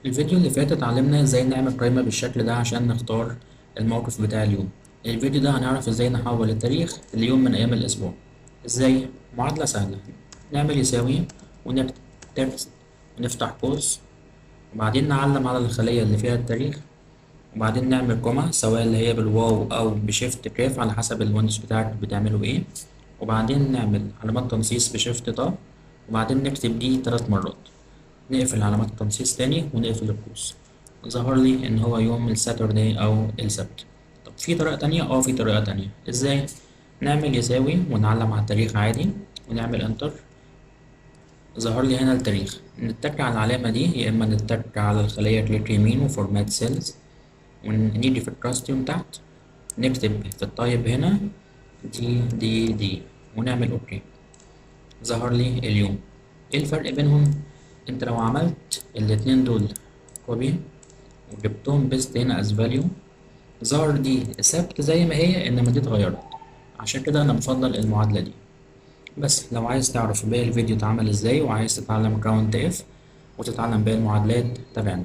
الفيديو اللي فات اتعلمنا ازاي نعمل قائمة بالشكل ده عشان نختار الموقف بتاع اليوم. الفيديو ده هنعرف ازاي نحول التاريخ ليوم من ايام الاسبوع. ازاي؟ معادلة سهلة، نعمل يساوي ونكتب text ونفتح قوس وبعدين نعلم على الخلية اللي فيها التاريخ وبعدين نعمل comma سواء اللي هي بالواو او ب shift كاف على حسب الويندوز بتاعك بتعمله ايه، وبعدين نعمل علامات تنصيص ب shift طا وبعدين نكتب D 3 مرات، نقفل علامات التنصيص تاني ونقفل القوس. ظهر لي ان هو يوم ال Saturday او السبت. طب في طريقة تانية؟ في طريقة تانية. ازاي؟ نعمل يساوي ونعلم على التاريخ عادي ونعمل enter، ظهر لي هنا التاريخ. نتك على العلامة دي يا اما نتك على الخلية click يمين و format cells، ونيجي في ال custom تحت نكتب في ال type هنا D D D ونعمل okay. ظهر لي اليوم. ايه الفرق بينهم؟ انت لو عملت الاتنين دول copy وجبتهم paste هنا as value ظهر دي سبت زي ما هي، انما دي اتغيرت. عشان كده انا بفضل المعادلة دي. بس لو عايز تعرف باقي الفيديو اتعمل ازاي وعايز تتعلم count if وتتعلم باقي المعادلات تابعنا.